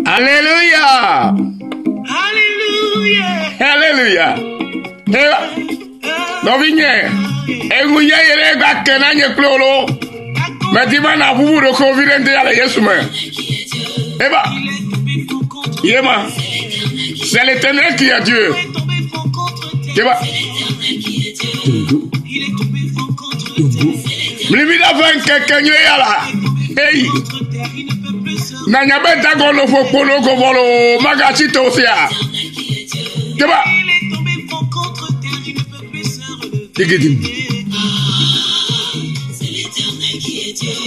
Alléluia. Alléluia. Alléluia. Hela. Nɔvinye, eŋu nye ye ɖe gba ke na nye kple wò lo. Medi be nàʋuʋu ɖokuiwò viɖe ŋdi ya le Yesu me. Eva. Yema. C'est l'éternel qui est Dieu. Eva. Mlimi ɖe ƒe ŋkeke nyui ya la. Hey. Nanya be dago no ƒo kpono go vɔ lo magatsi to sia. Eva. Digidim.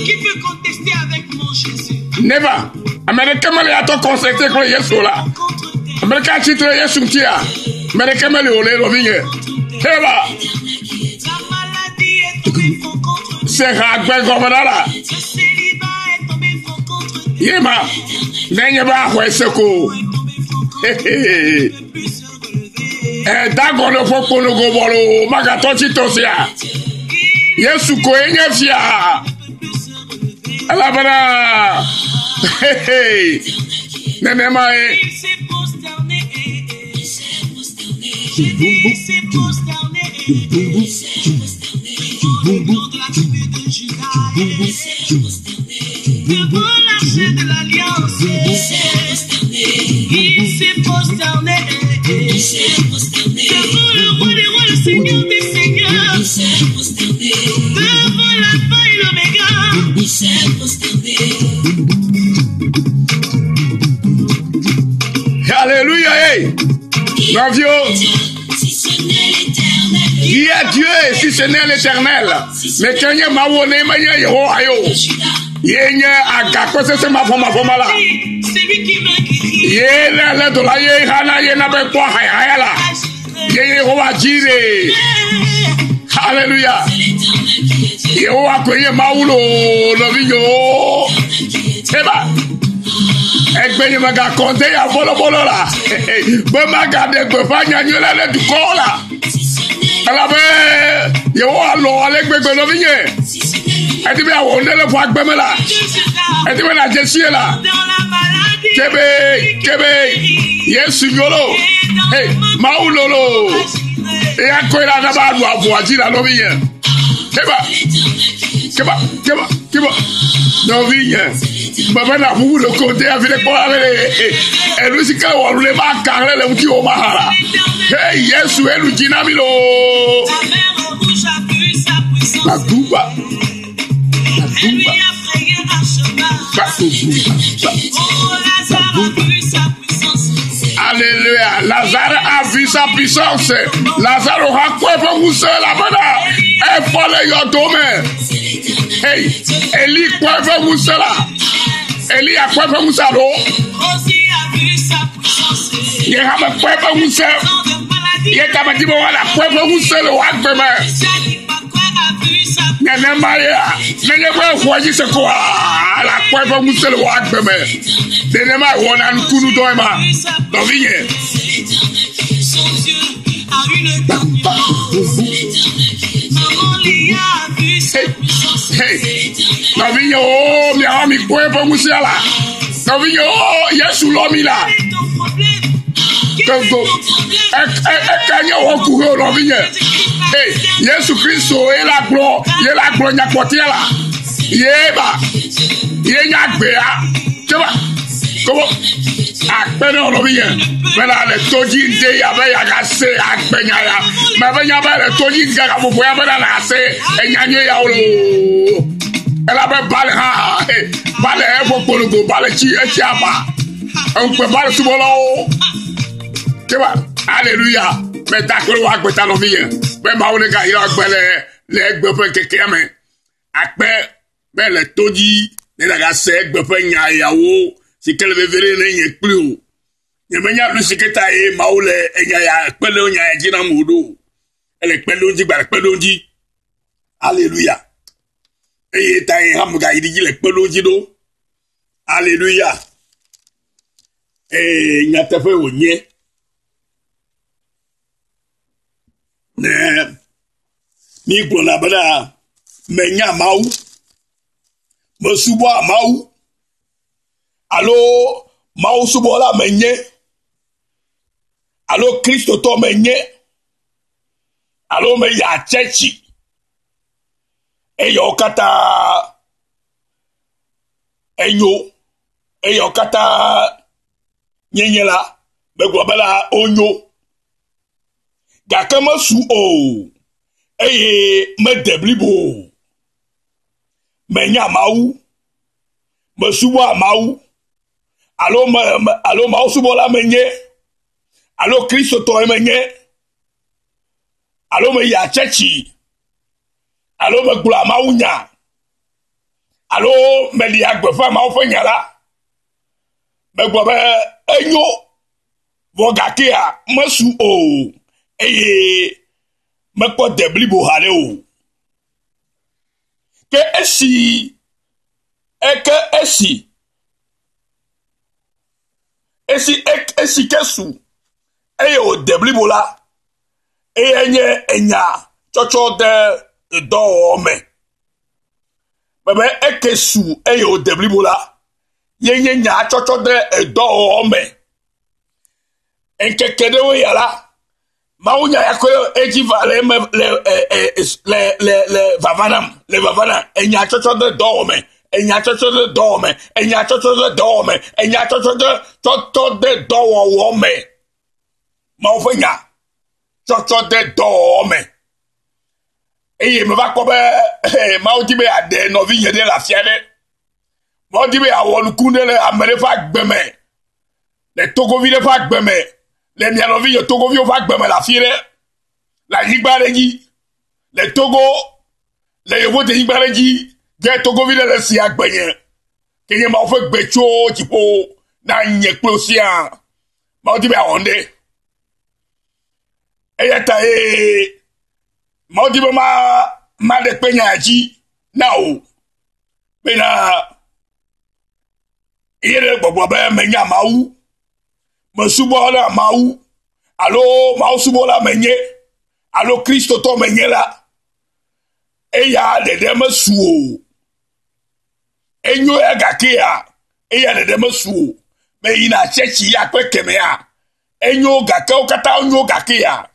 Qui peut contester avec mon Jésus Never. Ame ɖeke mele ya tɔ kɔnsɛte kple Yesu la. Ame ɖeke atsi tre Yesu ŋutia. Ame ɖeke meli o le nɔvinye. Eva. La maladie est tombée front contre Se ha agbe gɔme ɖa la. Le célibat est tombé front contre Yema. Nenye be axɔe se ko. Est tombé front contre Hehe. Ne peut plus se relever. Ɛdago le ƒo kpono go vɔ lo magatɔ tsi to sia. Yesu koe nye fia. Ne peut plus se relever. Elabena. Hehe. Nenema ye. Il s'est prosterné. J'ai dit, il s'est prosterné. Au nom de la tribu de Juda. Devant l'arche de l'alliance. Il s'est prosterné. Devant le roi des rois, le Seigneur des seigneurs. Devant l'alpha et l'oméga. Alléluia. Hey. Nɔviwo. Qui est Dieu si ce n'est l'éternel? Mais ke nye Mawu ne menye Yehowa ye o. Ye nye agakpe sese mavɔmavɔma la. C'est lui qui m'a guéri. Ye le le do la ye hana ye na be kpɔ hayahaya la. Ye Yehowa dzi ɖe. Alléluia. Yehowa koe nye Mawu loo nɔvinyewo. Eba. Egbe nye megakɔnte ya bɔlɔbɔlɔ la. Be magaɖe gbeƒã nyanyui la ɖe dukɔwo la. Elabe Yehowa lɔ ale gbegbe nɔvinye. Edi be awɔ nu ɖe le ƒe agbe me la. Edi be nàdze sie la. Dans la maladie. Kebe kebe Yesu nyolo. Hey, Mawu lolo. Eya koe la na ba ɖu avɔa dzi la nɔvinye. Keba keba keba keba nɔvinye. Baba na ʋuʋu ɖe ko de afi ɖe kpɔ la be enu si ke wɔ nu ɖe ma ka ɖe le ŋuti wo ma ha la. Hey, Yesu enu dzi na mi loo. La mer rouge a vu sa puissance. La duba. La Elle lui duba. a frayé un chemin. Ba duba. Ba. Oh, Lazare a vu sa puissance. Alléluia. Lazare a vu sa puissance. Lazare aura quoi pour vous seul la bena. E fɔ le yɔdo me. Hey, Eli kpɔ eƒe ŋusẽ la. Eli akpɔ eƒe ŋusẽ alo. Rosie a vu sa puissance. Nye hã mekpɔ eƒe ŋusẽ. Sans de maladie. Ye ta medi be woala kpɔ eƒe ŋusẽ le wò agbe me. Jacques Pacouet a vu sa Nenema yea, nenye be exɔ dzi se koa, ala kpɔ eƒe ŋusẽ le wò agbe me. Nenema wɔna nukunudɔ ma. Nɔvinye. Son Dieu a une endurance. Maman Léa a vu sa Hey, puissance. hey. Nɔvinye o, miawo mi kpɔ eƒe ŋusẽ la. Nɔvinye o, Yesu lɔ mi la. Quel est ton problème Quel est Togo. ton problème Eka nye wɔ ku he o nɔvinye. Hey, Yesu Kristo ye la gblɔ, ye la gblɔ nyakpɔtia la. Ye ba, ye nya gbea. Keba, kobo, akpe ne wò nɔvinye. Bena le to dzi ŋde ya be yeagase agbenya ya. Mebe nya be le to dzi ŋde gaƒoƒo ya bena nàse enya nyui ya wo loo. Elabe bale hã, hey, bale eƒe kpologo, bale tsi etsi aʋa. Eŋukpe bale subɔlawo. Keba, alléluia. Meda akpe ɖe wò agbeta nɔvinye. Be Mawu ne gayra agbe le le egbe ƒe ŋkekea me. Akpe be le to dzi ne nagase egbe ƒe nya yawo si ke le veve ɖe ne nye kpli o. Nyemenya nu si ke ta ye Mawu le enya ya kpe ɖe nya ya dzi nam wò ɖo o. Ele kpe ɖe wo dzi gba le kpe ɖe wo dzi. Alléluia. Eye ta ye hã megayi ɖe dzi le kpe ɖe wo dzi ɖo. Alléluia. Ee, nyateƒe wònye. Ne mi gblɔna bena menya Mawu. Mesubɔa Mawu alo Mawu subɔla menye alo Kristotɔ menye alo meya tsɛtsi. Eyawo katã enyo. Eyawo katã nyenye la, megblɔ be la wonyo. Gake mesu o eye mede blibo o. Menya Mawu, mesubɔa Mawu alo me, me, alo Mawu subɔla menye alo Kristotɔe menye alo meyia tsɛtsi alo megblɔa Mawu nya alo meɖia gbeƒã Mawu ƒe nya la, megblɔ be enyo vɔ gakea mesu o eye mekpɔ de blibo haɖe o. Ke esi eke esi esi esi ke su eye wòde blibo la, eyae nye enya tsɔtsɔ de dɔwɔwɔ me. Mebe eke su eye wòde blibo la, ye nye nya tsɔtsɔ de edɔwɔwɔ me. Ŋkeke ɖewo ya la, Mawunya ya koe edzi va le eme le e, e, le le le vava nam le vava nam. Enya tsɔtsɔ de dɔwɔ me, enya tsɔtsɔ de dɔwɔ me, enya tsɔtsɔ de dɔwɔ me, enya tsɔtsɔ de tsɔtsɔ de dɔwɔwɔ me. Mawu ƒe nya tsɔtsɔ de dɔwɔwɔ me. Eye meva kpɔ be Mawu di be yeaɖe nɔvinye ɖe le afi aɖe. Mawu di be yeawɔ nuku ɖe le ame ɖe ƒe agbe me. Le togovi ɖe ƒe agbe me, le mia nɔvinye togoviwo ƒe agbe me le afi ɖe, le anyigba ɖe dzi, le Togo, le yevodenyigba ɖe dzi, ge togovi ɖe le esi agbenye, ke nye Mawu ƒe gbe tso dziƒo na nye kple wò siaa. Mawu di be yeawɔ nu ɖe. Eya ta ye Mawu di be ma maɖe kpe nya dzi na wò bena ye ɖe gbɔgblɔ be menya Mawu, mesubɔna Mawu alo Mawu subɔla menye alo Kristotɔ menye la, eya ɖeɖe mesu o. Enyo ya gakea, eya ɖeɖe mesu o. Meyina tsɛtsi ya kple kemɛa, enyo gake wo katã wonyo gakea,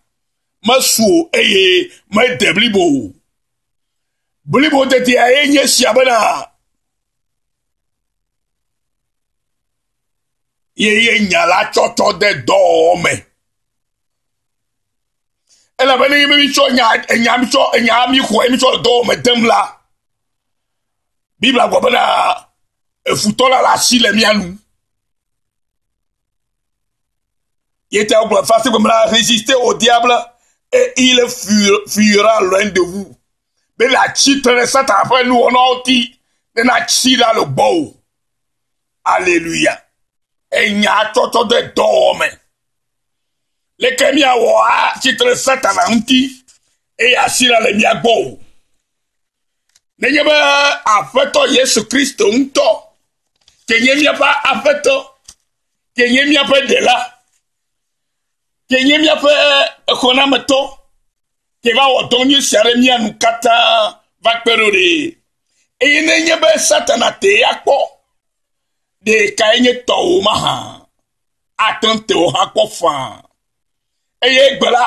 mesu o eye mede blibo o. Blibo dedea ye nye esia bena ye ye nya la tsɔtsɔ de dɔwɔwɔ me. Elabena ye mi tsɔ nya enya mi tsɔ enya mi xɔ mi tsɔ le dɔwɔwɔ me dem la, Biblia gblɔ bena efutɔ la le asi le mía nu. Ye ta wogblɔ fasi gɔme la résister au diable et il fuira loin de vous. Be nàtsi tre ɖe Satan ƒe nuwɔnawo ŋuti ne natsi ɖa le gbɔwò. Aleluya. Enya tsɔtsɔ de dɔwɔwɔ me. Leke míawɔ atsi tre Satana ŋuti eye asi ɖa le mía gbɔ o? Nenye be Aƒetɔ Yesu Kristo ŋutɔ ke nye míaƒe Aƒetɔ, ke nye míaƒe Ɖela, ke nye míaƒe xɔnametɔ, ke va wɔ dɔ nyui sia ɖe mía nu katã va kpe ɖo ɖe. Eye nenye be Satana tee akpɔ, ɖe kae nye tɔwò mahã? Ate ŋu te wò hã kpɔ faa. Eye egbe la,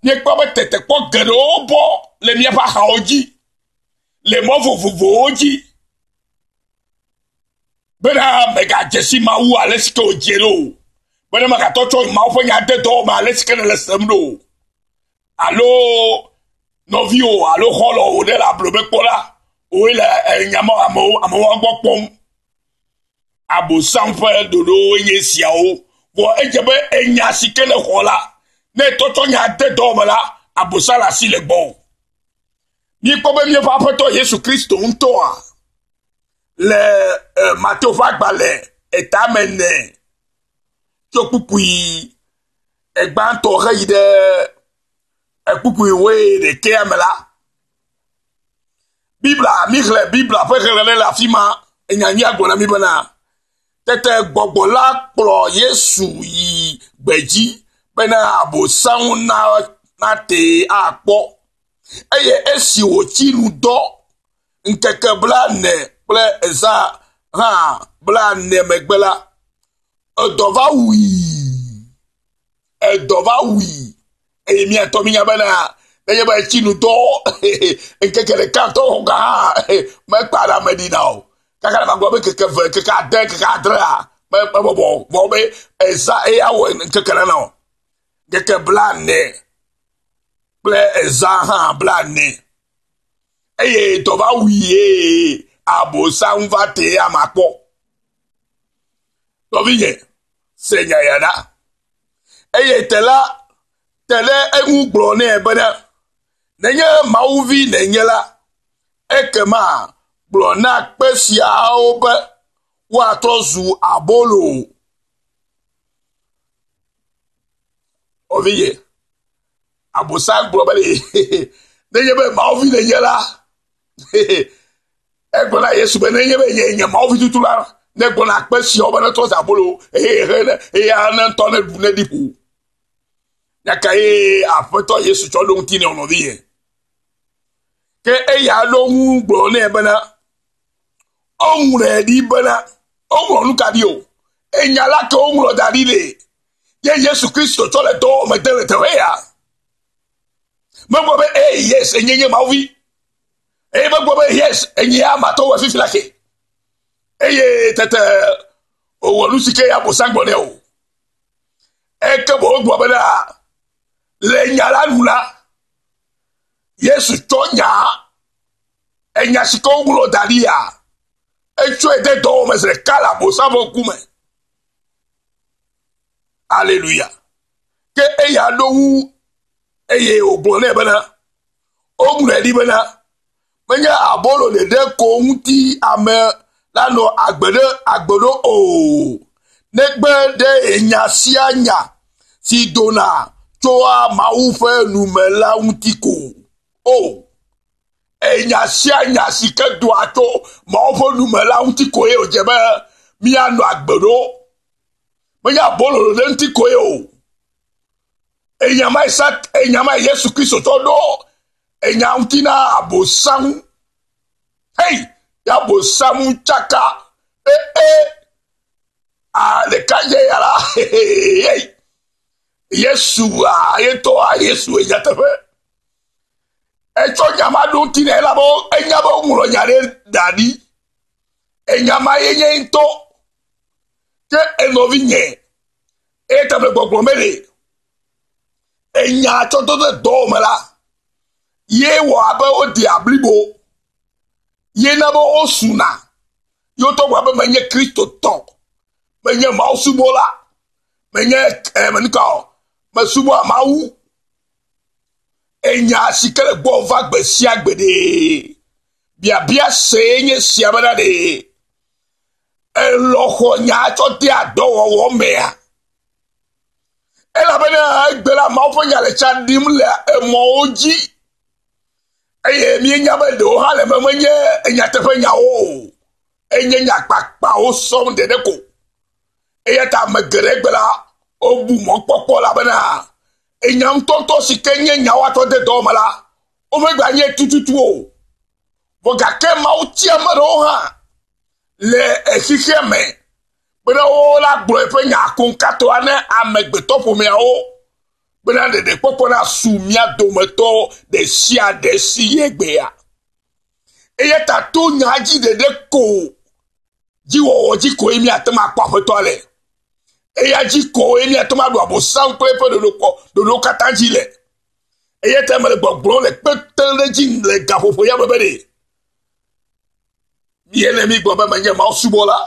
míekpɔ be tetekpɔ geɖewo bɔ le míaƒe axawo dzi, le mɔ vovovowo dzi. Bena mègadze si Mawu ale si ke wòdze ɖo o. Bena mègatɔ tsɔ Mawu ƒe nya de dɔwɔ me ale si ke nèle sem ɖo o. Alo nɔviwò alo xɔlɔ̃wò ɖe le ablɔme kpɔ la, wòe le enya ma amewo amewo gbɔ kpɔm. Abosam ƒe ɖoɖowoe nye esiawo. Vɔ edze be enya si ke nèxɔ la, ne ètɔtɔ nya de dɔwɔ me la, abosam le asi le gbɔwò. Míekpɔ be míaƒe Aƒetɔ Yesu Kristo ŋutɔa le eh, Mateo ƒe agbalẽ etame ene tso kpukpui egbãtɔ heyi ɖe ekpukpui woe ɖekɛa me la, Biblia, míxlẽ Biblia ƒe xexlẽ le afi ma, enya nyuia gblɔ na mí bena, tete gbɔgbɔ la kplɔ Yesu yi gbedzi bena Abosam na natee akpɔ. Eye esi wòtsi nu dɔ ŋkeke blaene kple eza hã 40 megbe la, edɔ va wui. Edɔ va wui. Eye mía ŋutɔ mínya bena nenye be etsi nu dɔ ŋkeke ɖeka ŋutɔ xɔ ga hã mekpa ɖe ame ɖina o. Kaka ɖe magblɔ be ŋkeke eve, ŋkeke ade, ŋkeke adrea mebɔbɔ o. Vɔ be eza eya wɔ ŋkeke nana o. Ŋkeke 40 kple eza hã 40. Eye dɔ va wui eye Abosam va tee ama kpɔ. Nɔvinye, se nya ya ɖa. Eye tela te ɖe eŋu gblɔ nɛ bena, Nenye Mawuvi nènye la, ekema gblɔ na kpe siawo be woatrɔ zu abolo. Nɔvinye, Abosam gblɔ be nenye be Mawuvi nènye la, egblɔ na Yesu be nenye be nye nye Mawu vi tutu la, ne gblɔ na kpe siawo be netrɔ zu abolo eye he ne eya ne ŋutɔ ne ɖu ne ɖi ƒo. Nya ka ye Aƒetɔ Yesu tsɔ ɖo ŋuti nɛ nɔvinye? Ke eya ɖo ŋu gblɔ nɛ bena, woŋlɔe ɖi bena, woŋlɔ nu ka ɖi o? Enya la ke woŋlɔ da ɖi ɖe. Ye Yesu Kristo tsɔ le dɔwɔme de le teƒe ya. Megblɔ be, ee, yes, enye nye Mawu vi. Eye megblɔ be, yes, enye amatɔ wɔ fifi la ke. Eye tete wòwɔ nu si ke Abosam gblɔ nɛ o. Eke bo wogblɔ bena, le nya la nu la, Yesu tsɔ nya, enya si ke woŋlɔ da ɖi ya, etsɔe de dɔwɔme zi ɖeka le Abosam ƒe ŋkume. Aleluya. Ke eya ɖo ŋu eye wògblɔ nɛ bena, woŋlɔe ɖi bena, menye abolo ɖeɖe ko ŋuti ame lanɔ agbe ɖe agbe ɖo o, negbe ɖe nya sia nya si dona tsoa Mawu ƒe nu me la ŋuti ko o. Enya sia nya si ke doa tso Mawu ƒe nu me la ŋuti koe wòdze be míanɔ agbe ɖo. Menye abolo ɖeɖe ŋuti koe o. Enya mae sat, enya mae Yesu Kristo tsɔ ɖo enya ŋuti na Abosam. Hei, ya Abosam tsaka. E e a ɖeka dze ya la. Hei, Yesu a yetɔ a Yesu nyateƒe. Etsɔ nya ma ɖo ŋuti nɛ elabe enya be woŋlɔ nya ɖe da ɖi. Enya ma ye nye ŋutɔ. Ke enɔvinye, eya ta mele gbɔgblɔm be ɖe enya tsɔtsɔ de dɔwɔme la, ye wɔ abe wodea blibo, ye na be wosuna. Ye wotɔ gblɔ be menye Kristotɔ, menye Mawu subɔla, menye eh, nuka o, mesubɔa Mawu. Enya si ke le gbɔ va gbe sia gbe ɖee. Biabia see nye sia bena ɖee. Elɔ xɔ nya tsɔ dea dɔwɔwɔ mea? Elabena egbe la Mawu ƒe nya le tsa ɖim le emɔwo dzi eye míenya be ɖewo hã le eme menye nyateƒe nyawo o. Enye nya kpakpawo sɔm ɖeɖe ko. Eya ta ame geɖe egbe la wobu mɔkpɔkpɔ elabena enya ŋutɔŋutɔ si ke nye nya woatsɔ de dɔwɔme la womeganye tututu o. Vɔ gake Mawu tia ame ɖewo hã le xexea me bena wola gblɔ eƒe nya koŋkatɔa ne amegbetɔ ƒomeawo bena ɖeɖekpɔkpɔ nasu mía dometɔ ɖe sia ɖe si egbea. Eya ta to nya dzi ɖeɖe ko dziwɔwɔ dzi koe míate ŋu akpɔ aƒetɔa le. Eya dzi koe míate ŋu aɖu abosam kple eƒe ɖoɖo katã dzi le. Eya ta mele gbɔgblɔm le kpekpe ɖe dzi le gaƒoƒo ya me be ɖe miele mi gblɔ be menye Mawu subɔla,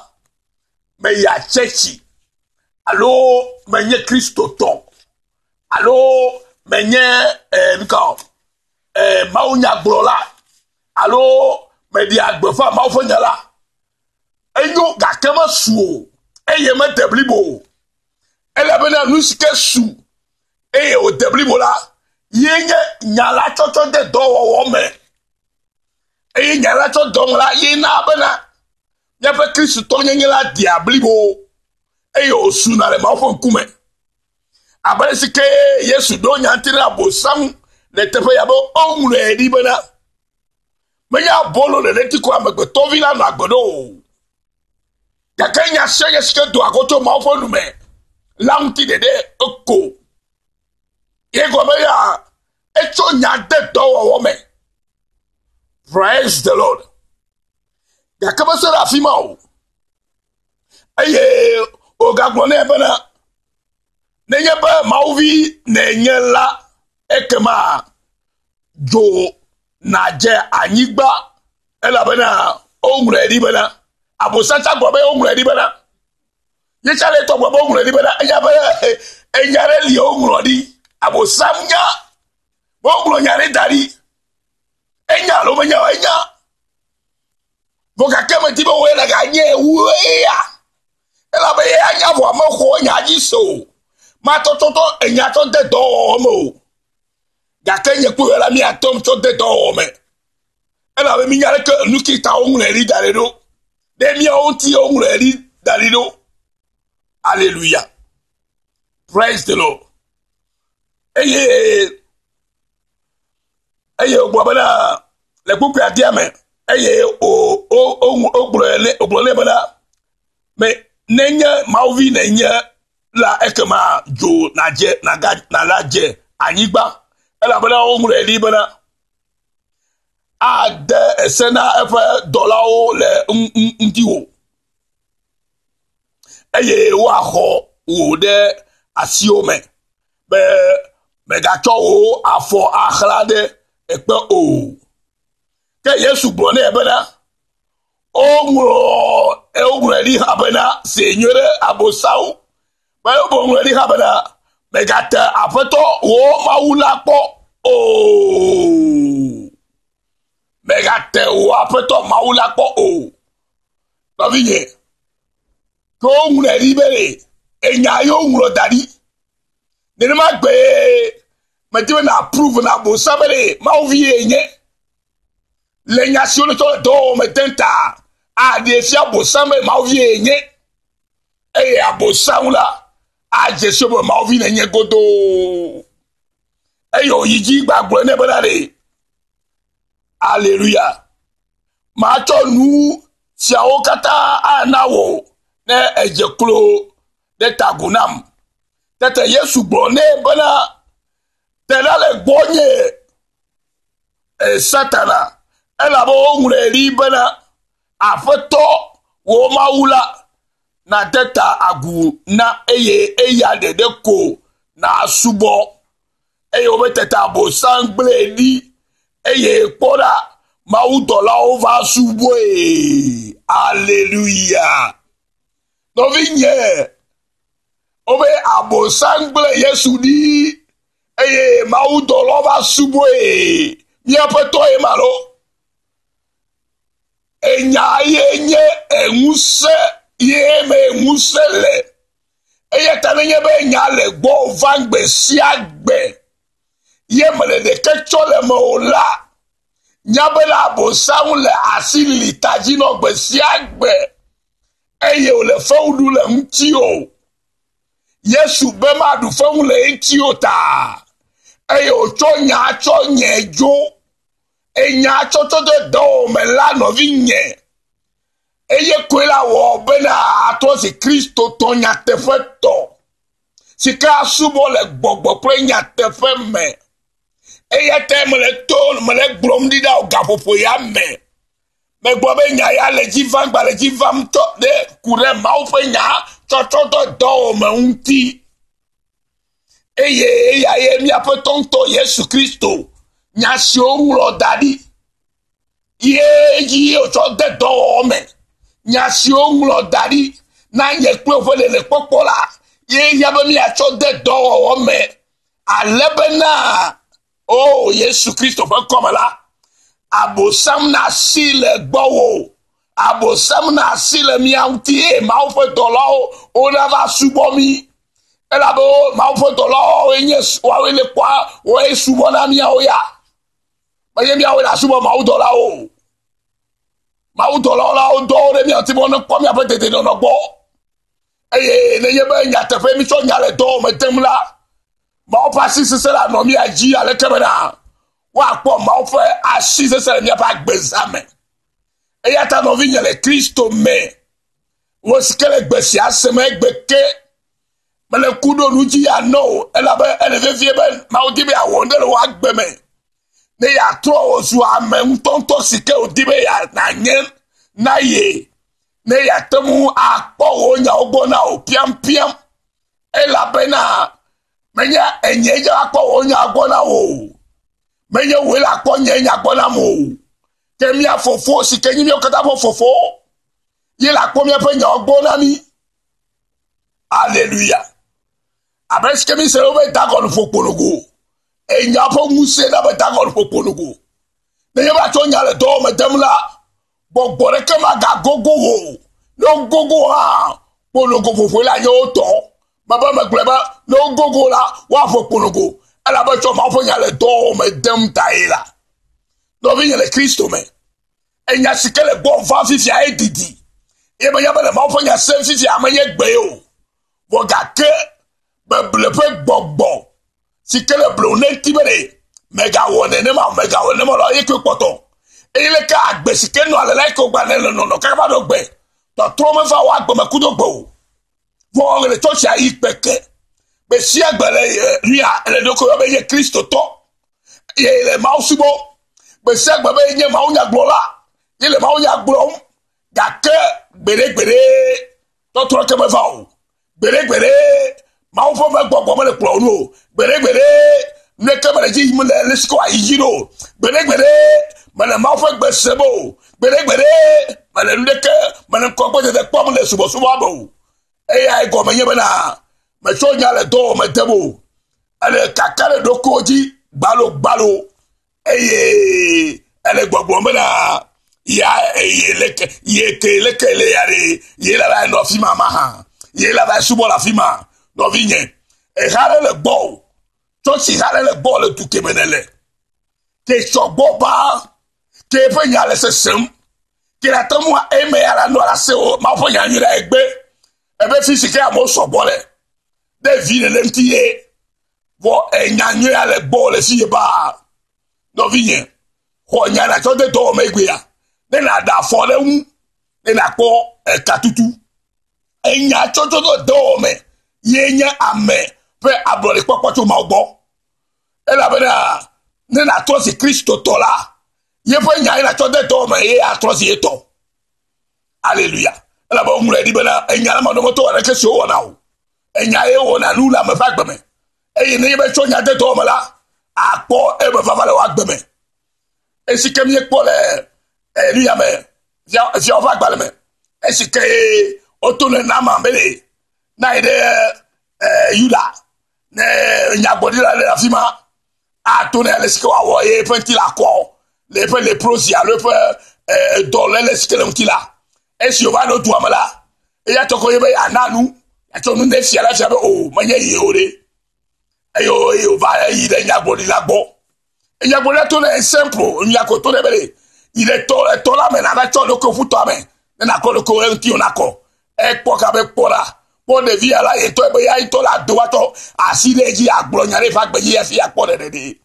meya tsɛtsi alo menye Kristotɔ alo menye eh, nuka o, eh, mawunyagblɔla alo meɖia gbeƒã Mawu ƒe nya la. Enyo gake mesu o eye mede blibo o. Elabena nu si ke su eye wòde blibo la, ye nye nya la tsɔtsɔ de dɔwɔwɔ me. Eye nya la tsɔ dɔ me la, ye na bena míaƒe Kristotɔnyenye la dea blibo eye wòsuna le Mawu ƒe ŋkume. Abe ale si ke Yesu ɖo nya ŋuti na Abosam le teƒe ya be woŋlɔe ɖi bena. Menye abolo ɖeɖe ŋuti ko amegbetɔvi la nɔ agbe ɖo o. Gake nya sia nya si ke doa go tso Mawu ƒe nu me la ŋuti ɖeɖe eko. Ye gɔme ya etsɔ nya de dɔwɔwɔ me. Praise the Lord. Gake mese ɖe afi ma o. Eye wògagblɔ nɛ bena, nenye be Mawuvi nènye la, ekema dzo nadze anyigba elabena woŋlɔe ɖi bena abosatsa gblɔ be woŋlɔe ɖi bena yetsa le tɔ gblɔ be woŋlɔe ɖi bena enya be enya ɖe li woŋlɔ ɖi abosam nya woŋlɔ nya ɖe da ɖi enya alo menya o enya vɔ gake medi be woe naganye wu eya elabe eya nya vɔ mexɔ nya dzi se o matɔtɔtɔ enya tsɔ de dɔwɔwɔ me o gake nye kple la míate ŋu tsɔ de dɔwɔwɔ me elabe mínya leke nu ki ta woŋlɔe ɖi da ɖi ɖo ɖe míawo ŋuti woŋlɔe ɖi da ɖi ɖo aleluya praise the lord eye eye wògblɔ bena le kpukpui adea me eye wogblɔ nɛ wògblɔ nɛ bena me nenye mawuvi nènye la ekema dzo nadze naga nala dze anyigba elabena woŋlɔe ɖi bena ade ese na eƒe dɔlawo le ŋutiwò eye woaxɔ wò ɖe asiwò me be mègatsɔ wò afɔ axlã ɖe ekpe o. Ke Yesu gblɔ nɛ bena, woŋlɔ woŋlɔe ɖi hã bena, se nyuie ɖe Abosam be woŋlɔe ɖi hã bena, mègate Aƒetɔ wò Mawu la kpɔ o. Mègate wò Aƒetɔ Mawu la kpɔ o. Nɔvinye, ke woŋlɔe ɖi be enya ye woŋlɔ da ɖi. Nenema gbee medi be na prove na Abosam be ɖe Mawu vi ye nye. Le nya siwo netsɔ le dɔwɔwɔ me dem ta, aɖee fia Abosam be Mawu vi ye nye. Eye Abosam la adze si be Mawu vi nenye godoo. Eye wòyi dzi gbagblɔe nɛ bena ɖe Aleluya. Matsɔ nu siawo katã ana wò ne èdze klo ɖe ta agu nam. Tete Yesu gblɔ nɛ bena, Te ɖa le gbɔnye, e Satana, elabe woŋlɔe ɖi bena, Aƒetɔ wò Mawu la, nade ta agu na eye eya ɖeɖe ko nàsubɔ. Eye wobe tete Abosam gblẽe ɖi eye kpɔ ɖa, mawudɔlawo va subɔe. Aleluya. Nɔvinye, wobe Abosam gblẽ Yesu ɖi eye mawudɔlawo va subɔe. Míaƒe tɔ ye ma lo. Enya ye nye ŋusẽ ye me ŋusẽ le. Eya ta nenye be nya le gbɔ va gbe sia gbe ye mele ɖeke tsɔ le me o la, nya be la Abosam le asi li ta dzi nɔ gbe sia gbe eye wòle fewu ɖu le ŋuti o. Yesu be maɖu fewu le eŋuti o ta eye wòtsɔ nya tsɔ nye dzo. Enya tsɔtsɔ de dɔwɔwɔ me la nɔvinye eye koe la wɔ bena atrɔ zi Kristotɔ nyateƒetɔ si ke asubɔ le gbɔgbɔ kple nyateƒe me. Eya ta mele to mele gblɔm ɖi ɖa o gaƒoƒo ya me. Megblɔ be nya ya le dzi vam gba le dzi vam tɔ ɖe ku ɖe Mawu ƒe nya tsɔtsɔ dɔ dɔwɔ me ŋuti. Eye eya ye míaƒe tɔ ŋutɔ Yesu Kristo nya siwo ŋlɔ da ɖi ye dzi wòtsɔ de dɔwɔwɔ me. Nya siwo ŋlɔ da ɖi na nye kple woƒe ɖeɖekpɔkpɔ la ye hiã be míatsɔ de dɔwɔwɔ me ale bena o Yesu Kristo ƒe ŋkɔme la, Abosam nasi le gbɔwò. Abosam nasi le mía ŋuti eye Mawu ƒe dɔlawo wonava subɔ mí. Elabe Mawu ƒe dɔlawo nye woawoe le kpɔa woe subɔna míawo ya. Menye míawoe le asubɔ Mawu dɔlawo o. Mawu dɔlawo la wodɔ wo ɖe mía ŋuti be wonekpɔ míaƒe dedienɔnɔ gbɔ. Eye nenye be nyateƒe mítsɔ nya le dɔwɔ me dem la, Mawu ƒe asi sesẽ la nɔ mía dzi aleke bena. Woakpɔ Mawu ƒe asi sese le míaƒe agbeza me. Eya ta nɔvinye le Kristo me, wò si ke le gbe sia sem egbe ke, mele ku ɖo nu dzi anɔ o, elabe ele vevie be Mawu di be yeawɔ nu ɖe le wò agbe me. Ne yeatrɔ wò zu ame ŋutɔŋutɔ si ke wòdi be nànye na ye, ne yeate ŋu akpɔ wò nyawo gbɔ na wò piampiam. Elabena menye enyee dze akpɔ wò nya gbɔ na wò o. Menye wòe le akpɔ nye nya gbɔ nam o. Ke mía fofo si ke nye míawo katã ƒe fofo ye le akpɔ míaƒe nyawo gbɔ na mí. Aleluya. Abe si ke mi se wobe Dagon ƒo kponogo. Enya ƒe ŋusẽ na be Dagon ƒo kponogo. Nenye be atsɔ nya le dɔwɔ me dem la, gbɔgbɔ ɖeke magagogo wò o. Ne wogogo hã, kponogo ƒoƒoe la nye wo tɔ. Mebe megblɔe be ne wogogo la, woaƒo kponogo. Elabe tsɔ Mawu ƒe nya le dɔwɔwɔ me dem ta ye la. Nɔvinye le Kristo me, enya si ke le gbɔ vam fifia ye didi. Ye menya be le Mawu ƒe nya sem fifia menye gbe o. Vɔ gake beble ƒe gbɔgbɔ si ke le blewu ne ŋuti be ɖe mègawɔ nenema o, mègawɔ nenema o la, ye koe kpɔtɔ. Eye leke agbe si ke nɔ ale la yi ke wogba ne le nɔnɔ kaka va ɖo gbe. Tɔtrɔ meva wò agbe me kudo gbe o. Vɔ le tsɔtsia yi kpeke. Gbe sia gbe le nuya le ɖokui yɔ be nye Kristotɔ. Ye le Mawu subɔ. Gbe sia gbe be nye Mawu nyagblɔla. Ye le Mawu nya gblɔm. Gake gbeɖegbeɖe tɔtrɔ ke meva o. Gbeɖegbeɖe Mawu ƒe ƒe gbɔgbɔ mele kplɔ nu o. Gbeɖegbeɖe neke mele dzi yim le le sike wòayi dzi ɖo. Gbeɖegbeɖe mele Mawu ƒe gbe sem o. Gbeɖegbeɖe mele nu ɖeke mele ŋkɔgbedede kpɔm le subɔsubɔa me o. Eyae gɔme nye bena metsɔ nya le dɔwɔ me dem o. Ele kaka ɖe ɖokuiwo dzi gbalogbalo eye ele gbɔgblɔm bena ya eye leke ye ke leke le ya ɖe ye la va nɔ afi ma mahã ye la va subɔ le afi ma nɔvinye eha ɖe le gbɔ o tsɔtsi ha ɖe le gbɔ le du keme ne le ke tsɔ gbɔ ba ke eƒe nya le sesem ke la te ŋu eme ya la nɔ la se o mawu ƒe nya nyui ɖe egbe ebe fi si ke amewo sɔgbɔ le ɖe vi nene ŋuti ye Vɔ enya nyuia le gbɔ le fi ba. Nɔvinye, xɔ nya nàtsɔ de dɔwɔme egbea. Ne nàɖe afɔ ɖe eŋu, ne nàkpɔ ekatutu. Enya tsɔtsɔ de dɔwɔme ye nye ame ƒe ablɔɖekpɔkpɔ tso Mawu gbɔ. Elabena ne nàtrɔ zi Kristotɔ la, yeƒe nya ye nàtsɔ de dɔwɔme ye atrɔ zi yetɔ. Aleluya. Elabe woŋlɔe ɖi bena enya la manɔmetɔ aɖeke si wowɔna o. Enya ye wɔna nu le ame ƒe agbe me. Eye nenye be tsɔ nya de dɔwɔ me la, akpɔ eme vava le wò agbe me. Esi ke míekpɔ le eh, nu ya me, fiawo ƒe agbalẽ me, esi ke woto ne Naaman be le na yi ɖe eh, Yuda ne nyagblɔɖila le afi ma ato ne ale si ke wòawɔ ye eƒe ŋuti la kɔ le eƒe leprosi alo eƒe eh, dɔléle si ke le ŋuti la. Esi wòva ɖo dua me la, eya tɔ ko ye be yeana nu, yeatsɔ nu ne fia la fia be o menye ye o ɖe. Eye eye wòva yi ɖe nyagblɔɖila gbɔ. Nyagblɔɖila to ne simple, nya ko to ne be ɖe yi ɖe tɔ etɔ la me nava tsɔ ɖokui ƒu tɔa me ne nakɔ ɖokui eŋuti wònakɔ. Ekpɔ ka be kpɔ ɖa, kpɔ ɖevi ya la yetɔ be ya ŋutɔ la do atsɔ asi ɖe edzi agblɔ nya ɖe eƒe agbe dzi hafi akpɔ ɖeɖe ɖe.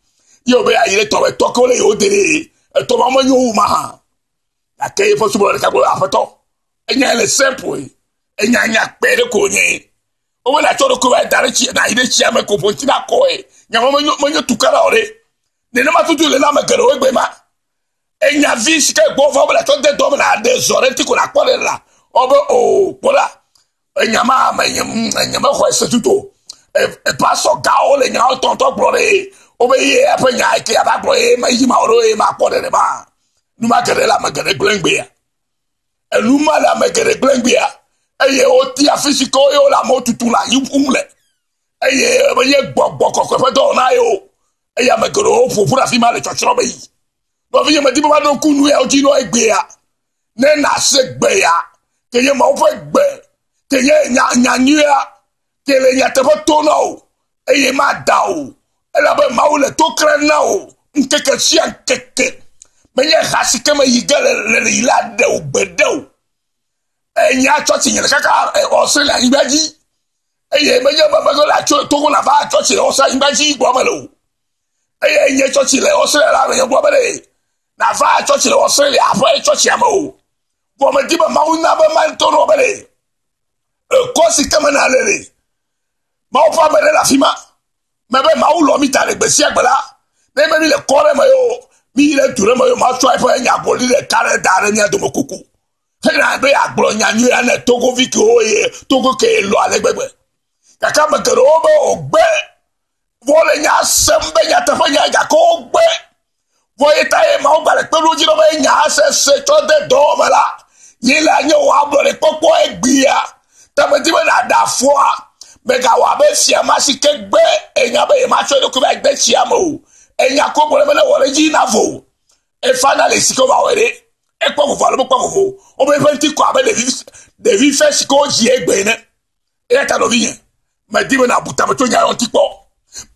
Ye wòbe yeayi ɖe tɔ me, tɔ ke wole yewo de ɖe etɔ ma menyo wu mahã. Gake eƒe subɔla ɖeka gblɔ aƒetɔ, enya le simple ye, enya nya kpɛ ɖe ko nye. Wobe nàtsɔ ɖokui va da ɖe tsi, nàyi ɖe tsia me ko ƒo ŋuti nakɔe. Nya ma menyo menyo tukaɖa o ɖe. Nenema tutu le na ame geɖewo egbe ma. Enya vi si ke gbɔ va wobe nàtsɔ de dɔ me nàɖe zɔ ɖe ŋuti ko nàkpɔ ɖe la. Wobe o kpɔ ɖa, enya ma me nye nye mexɔe se tutu o. Pastor gawo le nyawo tɔntɔ gblɔ ɖe wobe ye eƒe nya ke ava gblɔ ye me yi ma wo ɖo ye ma kpɔ ɖeɖe ma. Nu ma geɖe le ame geɖe gblẽ gbea. Enu ma le ame geɖe gblẽ gbea. Eye woti afi si ke wo le amewo tutum le anyi ƒum le. Eye menye gbɔgbɔ kɔkɔe ƒe dɔwɔna ye o. Eye ame geɖewo ƒo ƒu ɖe afi ma le tsɔtsrɔ̃ me yi. Nɔvinye medi be maɖo ŋku nu yawo dzi nɔ egbea. Ne nàse gbe ya, ke nye Mawu ƒe gbe, ke nye nya nya nyuia, ke le nyateƒe to na wò, eye mada o. Elabe Mawu le to klẽm na wò ŋkeke sia ŋkeke. Menye ha si ke me yi ge le le yi la ɖe wò gbeɖe o. Enya tsɔtsi nye le kaka ɔse le anyigba dzi. Eye menye be mege le atso Togo la va tsɔtsi le ɔse anyigba dzi gbɔ me le o. Eye nye tsɔtsi le Australia la me gblɔ be ɖe nava tsɔtsi le Australia ƒe tsɔtsia me o. Vɔ medi be Mawu na be mato nɔ be ɖe ekɔ si ke me na le ɖe. Mawu ƒe ame ɖe le afi ma. Mebe Mawu lɔ mi ta le gbe sia gbe la. Ne be mi le kɔ ɖe me yo, mi yi ɖe du ɖe me yo, matsɔ eƒe nyagblɔɖi ɖeka ɖe da ɖe mia dome kuku. Hena be yeagblɔ nya nyuia ne Togovi kewo ye Togo ke lɔ ale gbegbe. Gake ame geɖewo be wògbe vɔ le nya sem be nyateƒe nya gake wogbe. Vɔ ye ta ye Mawu gba le kpeɖodzi ɖo be nya sese tsɔ de dɔwɔme la, ye le anye wò ablɔɖe kpɔkpɔ egbea. Tamedi be nàɖe afɔa, mègawɔ abe fia ma si ke gbe enya be yematsɔ eɖokui va de tsia me o. Enya ko gblɔ be ne wɔ ɖe edzi na vo. Efana le si ke wova wɔe ɖe. Ekpɔ vovo alo mekpɔ vovo o. Wobe eƒe ŋuti kɔ abe ɖevi ɖevi fɛ si ke wodzi egbe ene. Eya ta nɔvinye, medi be nàbu tame tso nya ya ŋuti kpɔ.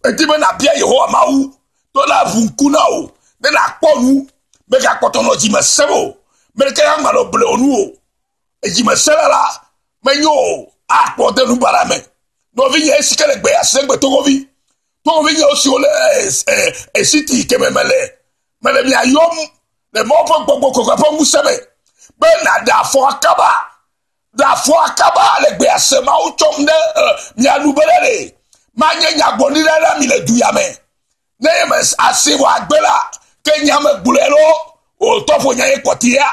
Medi be nàbia Yehowa Mawu to na ʋu ŋku na wò ne nàkpɔ nu. Mègakpɔtɔ nɔ dzime sẽm o. Ame ɖeke hã manɔ ble wò nu o. Edzimesẽla la menyo o, akplɔ de nu baɖa me. Nɔvinye esi ke le gbe ya sem gbe togovi. Togovi nye siwo le esiti ke me mele mele mia yɔm le Mawu ƒe gbɔgbɔ kɔkɔe ƒe ŋusẽ me be nàɖe afɔ akaba ɖe afɔ akaba le gbea se Mawu tsɔm ɖe mia nu be ɖe ɖe manye nyagblɔɖila na mi le du ya me. Ne ye me asi wɔ agbe la, ke nya me gblɔe lo, wòtɔ ƒo nya ye kpɔtia.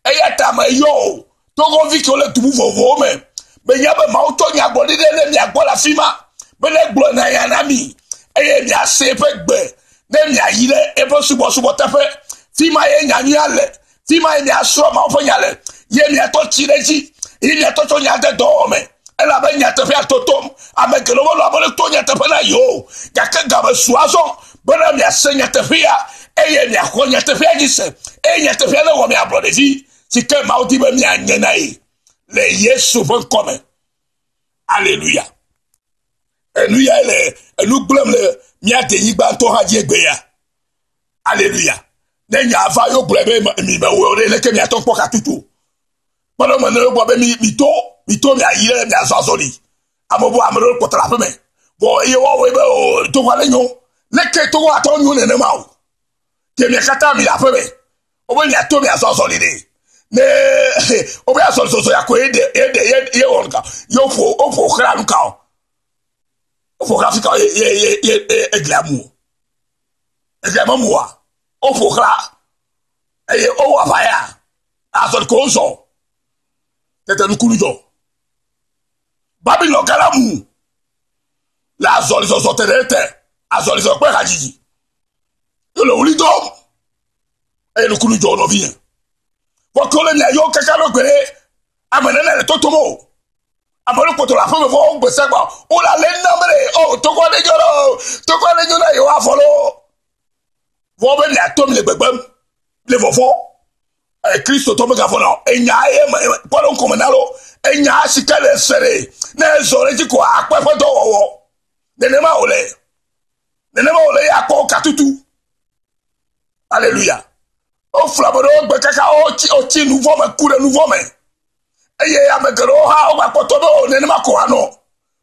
Eya ta me yɔ o, togovi kewo le du vovovowo me. Menya be Mawu tsɔ nyagblɔɖi ɖe ne mia gbɔ le afi ma, be ne gblɔ nya ya na mi, eye miase eƒe gbe, ne miayi ɖe eƒe subɔsubɔ teƒe. Fi ma ye nya nyuia le, fi ma ye miasrɔ̃ Mawu ƒe nya le, ye miatɔ tsi ɖe edzi, ye miatɔ tsɔ nya de dɔwɔwɔ me. Elabe nyateƒea totom, ame geɖewo melɔ̃ abe ne to nyateƒe na yewo o, gake game su azɔ bena miase nyateƒea eye miaxɔ nyateƒea dzi se, eye nyateƒea newɔ mi ablɔɖevi si ke Mawu di be mianye na ye le Yesu ƒe ŋkɔ me. Aleluya. Enu yae le enu gblẽm le mía denyigba ŋutɔ hã dzi egbea. Aleluya. Ne nya va yo gblɔe be mi mewɔe o ɖe, leke miatɔ kpɔ katutu o. Kpɔɖeŋu me ne wogblɔ be mi mito mito miayi ɖe miazɔ azɔli. Ame bu ame ɖewo kpɔtɔ le aƒeme. Vɔ eye woawɔe be o togo ale nyo. Leke togo atɔ nyo nenema o. Ke mia katã mi le aƒeme. Wobe miato miazɔ azɔli ɖe. Ne wobe azɔli zɔzɔ ya ko ye ɖe ye ɖe ye ye wɔ nuka. Ye woƒo woƒo xlã nuka o. Woƒo xlã fi ka ye ye ye ye eglia mu o. Eglia me mu oa. Woƒo xlã eye wowɔ aʋa ya. Azɔli ko wozɔ. Tete nukunu dzɔ. Babilon gã la mu le azɔli zɔzɔ te ɖe te. Azɔli zɔzɔ kple hadzidzi. Ye le wuli dɔm. Eye nukunu dzɔ nɔvinye. Vɔ ke wole mia yɔ kaka ɖo gbe ɖe ame nene le totom o. Ame ɖe kpɔtɔ le aƒeme vɔ wogbe sia gbe wole ale nam ɖe o togo aɖe dzɔ ɖe o togo aɖe nyo na yewoa vɔ lo. Vɔ be miato mi le gbegbem le vɔvɔ. Kristotɔ megavɔna o. Enya ye me kpɔ ɖe ŋkume na lo. Enya si ke le se ɖe ne ezɔ ɖe edzi ko akpɔ eƒe dɔwɔwɔ. Nenema wòle. Nenema wòle ye akpɔ katutu. Aleluya. Woflu ame ɖewo gbe kaka wotsi wotsi nu vɔ̃ me ku ɖe nu vɔ̃ me. Eye ame geɖewo hã wogbakpɔtɔ be o nenema ko anɔ.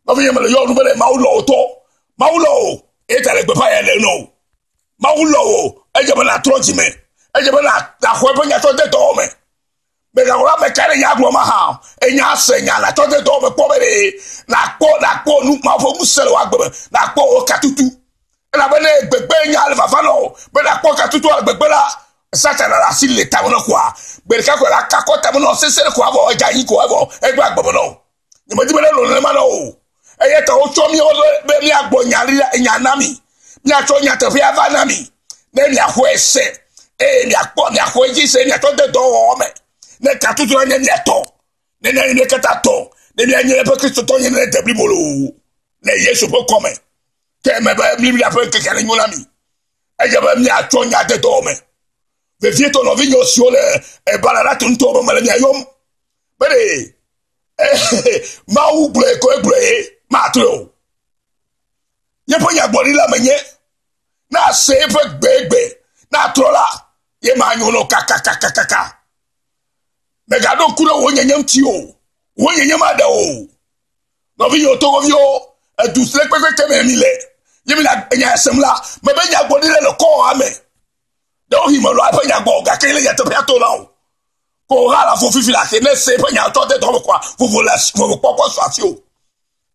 Nɔvinye mele yɔ nu be ɖe Mawu lɔ wò tɔ. Mawu lɔ wò eye ta le gbeƒã ya le nɔ o. Mawu lɔ wò edze be nàtrɔ dzi me. Edze be nàxɔ eƒe nya tsɔ de dɔwɔ me. Mègaxɔ ame ka le nya gblɔm hã o. Enya se nya la tsɔ de dɔwɔ me kpɔ be ɖe nàkpɔ nàkpɔ nu Mawu ƒe ŋusẽ le wò agbe me. Nàkpɔ wò katutu. Elabe ne gbegbe nya le vava nɔ wò be nàkpɔ katutu le gbegbe la, Satana le asi le tame nɔ koa. Gbe ɖeka ko la kakɔ tame nɔ sese ɖe ko avɔ edze anyi ko evɔ egbe agbe me nɔ o. Nyemedi be ne nɔ nenema na o. Eya ta wotsɔ míawo be míagbɔ nya ɖi nya na mi. Míatsɔ nyateƒea va na mi. Ne miaxɔe se eye miakpɔ miaxɔe dzi se miatsɔ de dɔwɔwɔ me. Ne katutu la nye mia tɔ. Ne mianye mía katã tɔ. Ne mianye eƒe Kristotɔ nye ne de blibo loo. Le Yesu ƒe kɔme. Ke eme be Biblia ƒe ŋkekea ne nyo na mi. Edze be míatsɔ nya de dɔwɔ me. Vevietɔ nɔvinyewo siwo le Ballarat ŋutɔ be mele mia yɔm. Be ɖe Mawu gblɔe ko egblɔe ye matrɔe o. Yeƒe nyagblɔɖila menye. Ne ase eƒe gbegbe ne atrɔ la, ye manyo nɔ kakakakaka. Mègaɖo ŋku ɖe wò nyenye ŋuti o. Wò nyenye maɖe o. Nɔvinyewo, togoviwo, edu si le kpekpe ke me mi le. Ye mi le enya sem la, mebe nyagblɔɖi ɖe le kɔ ame. Ɖewohĩ melɔ eƒe nya gbɔ o, gake le nyateƒea to na o. Ko ha la fo fifi la ke ne se eƒe nya tsɔ de dɔ me koa, vovo le vovo kpɔkpɔ su asi o.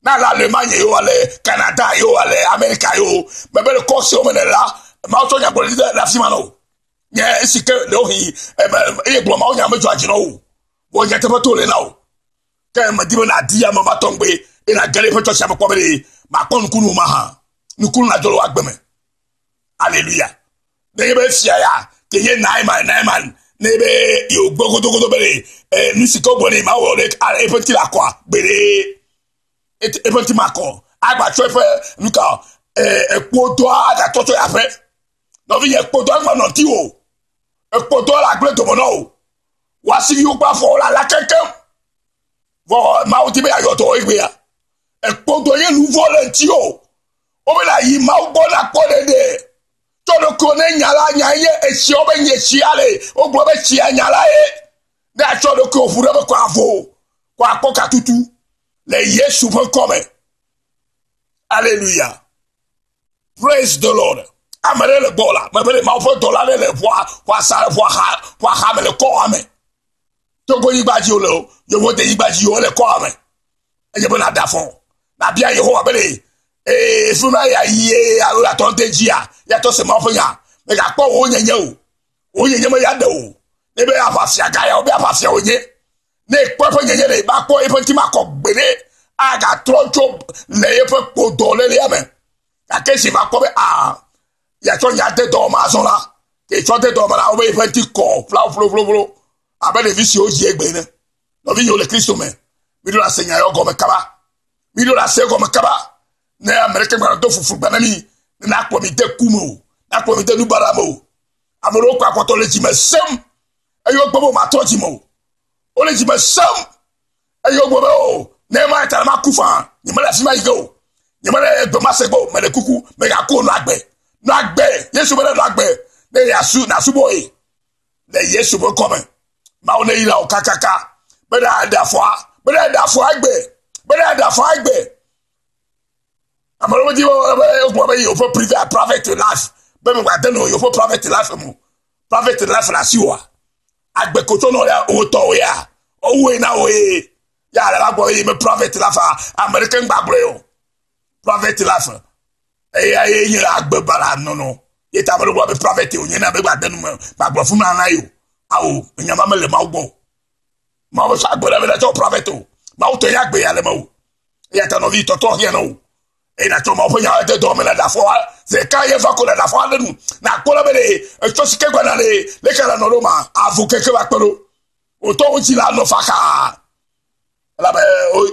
Na le Allemagne yo, le Canada yo, le Amerika yo, mebe le kɔ siwo me ne la, Mawu tsɔ nyagblɔɖi ɖe le afi ma na o. Nye esi ke ɖewohĩ eye gblɔ Mawu nya medzɔa dzi na o. Wɔ nyateƒe to le na o. Ke medi be nàdi ame ma tɔgbe eye nàge ɖe eƒe tsɔtsia me kpɔ be ɖe makpɔ nukunu ma hã. Nukunu nadzɔ le wò agbe me. Aleluya. Nenye be fia ya ke nye Naaman, Naaman, ne be yewo gbɔ godogodo be ɖe eh, nu si ke wogblɔ nɛ mawɔ ɖe eƒe ŋuti le akɔa gbeɖe eƒe ŋuti makɔ agbatsɔ eƒe nuka ekpodɔa agatrɔ tso aƒe. Nɔvinye ekpodɔa ŋgba nɔ ŋuti o. Ekpodɔa le agble dome na o. Wò asiviwo kple afɔwo le ala keŋkeŋ. Vɔ Mawu di be yeayɔ dɔ egbea. Ekpodɔ nye nu vɔ̃ le ŋuti o. Wobe na yi Mawu gbɔ na kpɔ ɖeɖe. Tsɔ ɖokuiwò ne nya la nya ye etsia wobe nye tsia le. Wogblɔ be tsia nya la ye. Ne atsɔ ɖokuiwò ƒu ɖe eme kɔ avo kɔ akpɔ katutu le Yesu ƒe ŋkɔ me. Aleluya. Praise the Lord. Ame ɖe le gbɔ la, mebe ɖe Mawu ƒe dɔla ɖe le ʋua ʋua sa ʋua xa ʋua xa me le kɔa me. Togo nyigba dzi wole o, yewo de nyigba dzi wole kɔa me. Enye be nàɖe afɔ, nàbia Yehowa be ɖe ee fi ma ya yi ye alo atɔ de dzia, ya tɔ se Mawu ƒe nya. Mègakpɔ wò nyenye o. Wò nyenye me ya ɖe o. Ne be aʋafia gã ya wo be aʋafia wònye. Ne ekpɔ eƒe nyenye ɖe, makpɔ eƒe ŋuti makɔ gbeɖe agatrɔ tso le eƒe kpodɔlélea me. Gake esi va kpɔ be aa yeatsɔ nya de dɔ me azɔ la, ke tsɔ de dɔ me la, wobe eƒe ŋuti kɔ flawoflofloflo abe ɖevi siwo dzi egbe ene. Nɔvinyewo le Kristo me, miɖo la se nya yɔ gɔme kaba. Miɖo la se gɔme kaba. Ne ame ɖeke gbanɔ do fufu gba na mi, ne nakplɔ mi de ku me o, nakplɔ mi de nubaɖa me o. Ame ɖewo kɔ akpɔtɔ le dzime sem eye wogbe be womatrɔ dzime o. Wole dzime sem eye wogblɔ be o ne ema ta maku faa nyemele afi ma yi ge o. Nyemele gbe ma se ge o. Mele kuku megaku o nɔ agbe. Nɔ agbe. Yesu be ne nɔ agbe ne yeasu nasubɔ ye le Yesu ƒe ŋkɔ me. Mawu ne yra wò kakaka be ne aɖe afɔa be ne aɖe afɔa egbe be ne aɖe afɔa egbe. Ame ɖewo di be wogblɔ be yewoƒe private private life be megbade nɔ yewoƒe private life me o. Private life le asiwòa? Agbe ko tsɔ nɔ ya wò tɔwò ya. Wowoe na wò ye. Ya le va gbɔ ye me private life ame ɖeke ŋgba gblɔe o. Private life eya ye nye agbe bara nɔnɔ. Ye ta ame ɖewo gblɔ be private wònye na be gbade nu me gbagblɔ fún na ye o. Awo enya ma mele Mawu gbɔ o. Mawu sɔ agbe ɖe be tsɔ private o. Mawu tɔ ye agbe ya le me o. Eya ta nɔvi tɔtɔ hiã na o. Eye nàtsɔ Mawu ƒe nya de dɔ me nàɖe afɔ zi ɖeka ye va ko nàɖe afɔ aɖe nu nàkpɔ ɖa be ɖe etsɔ si ke gbɔna ɖe leke le nɔ ɖo ma avu keke va kpe ɖo. Wòtɔ wo dzi la nɔ fakaa. Elabe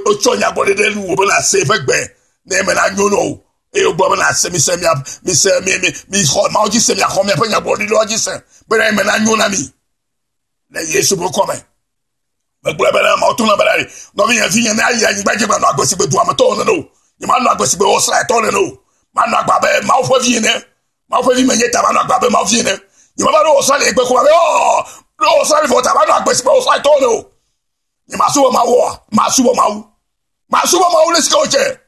wotsɔ nyagblɔɖi ɖe nu wò be nàse eƒe gbe ne eme nanyo na wò. Eye wogblɔ be nàse mise mia mise mi mi mixɔ Mawu dzi se miaxɔ miaƒe nyagblɔɖiɖewo dzi se be ne eme nanyo na mi le Yesu ƒe ŋkɔ me. Megblɔe bena Mawu to na bena nɔvinye vinye ne ayi anyigba dzi gbanɔ agbe sigbe duametɔwo nene o. Nyemanɔ agbe sigbe Israeltɔwo nene o. Manɔ agbe abe Mawu ƒe vi ene. Mawu ƒe vi menye ta manɔ agbe abe Mawu vi ene. Nyemava ɖo Australia egbe ko abe ɔ ɖo Australia vɔ ta manɔ agbe sigbe Australiatɔwo ene o. Nyemasubɔ Mawu oa? Masubɔ Mawu. Masubɔ Mawu le sike wotse.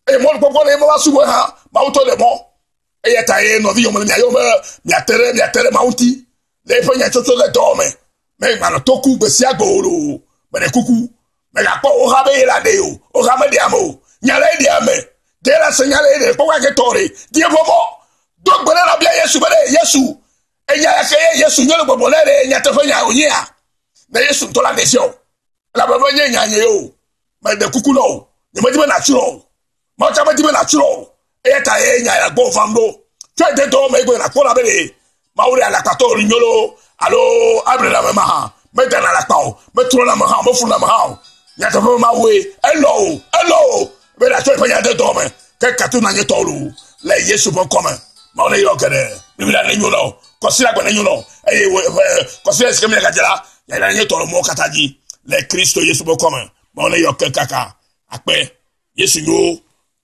Eye mɔnukpɔkpɔ le ye meva subɔe hã. Mawu tɔ le mɔ. Eya ta ye nɔvi yome le mia yɔ be miate ɖe miate ɖe Mawu ŋuti le eƒe nyatsotso le dɔ me. Meganɔ toku gbe sia gbe o loo. Meɖe kuku. Megakpɔ wo ha be ye la ɖe o. Wo ha meɖe ame o. Nya lae ɖe ame. Ɖe la se nya lae ɖe kpɔ gake tɔ ɖe. Die ƒe mɔ. Do gbe ɖe nabia Yesu be ɖe Yesu. Enya ya ke ye Yesu nye le gbɔgbɔ nɛ ɖe nyateƒe nya wònyea? Ne Yesu ŋutɔ la ɖe fia o. Elabe menye nya nye o. Meɖe kuku na wò. Nyemedi be nàtsrɔ̃ o. Mawu tsã medi be nàtsrɔ̃ o. Eya ta ye nya ya gbɔ vam ɖo. Tsɔe de dɔwɔ me egbe nàkpɔ ɖa be ɖe Mawu ɖe alakpatɔ wònye loo alo Abraham ame hã. Medana alakpa o, metrɔna ame hã o, mefluna ame hã o. Nyateƒe Mawue, elɔ̃ wò, elɔ̃ wò be nàtsɔ eƒe nya de dɔwɔ me. Ke katu nanye tɔwò loo le Yesu ƒe ŋkɔ me. Mawu neyɔ geɖe. Biblia nenyo na wò, kɔsiɖagbe nenyo na wò eye kɔsiɖa si ke míagadze la, yayra nenye tɔwò le mɔwo katã dzi le Kristo Yesu ƒe ŋkɔ me. Mawu neyɔ ke kaka akpe. Yesu nyo,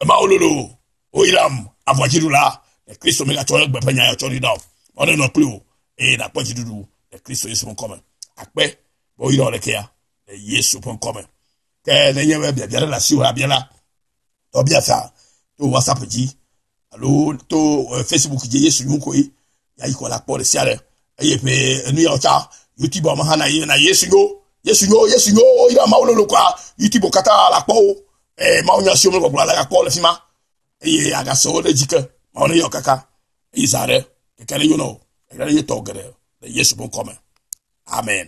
Mawu lolo, woyram avɔdziɖula le Kristo megatsɔ egbe ƒe nya ya tsɔ ɖi na o. Mawu nenɔ kpli wò eye nàkpɔ dziɖuɖu le Kristo Yesu ƒe ŋkɔ me. Akpe be woyra wò ɖekea le Yesu ƒe ŋkɔ me. Ke nenye be biabia ɖe le asiwò abia la, tɔ bia fia to WhatsApp dzi. Alo to Facebook dzi Yesu nyo koe. Ya yi kɔ la kpɔ ɖe sia ɖe. Eye ƒe enu yawo tsa YouTube me hã na yi na Yesu nyo. Yesu nyo, Yesu nyo, woyra Mawu lolo kɔa YouTube katã la kpɔ wo. Mawu nya siwo me gbɔgblɔ la gakpɔ le fi ma. Eye agase wo ɖe dzi ke. Mawu ne yɔ kaka. Eye zã ɖe keke ɖe nyo na wò. Keke ɖe nyo tɔ geɖe le Yesu ƒe ŋkɔ me. Amen.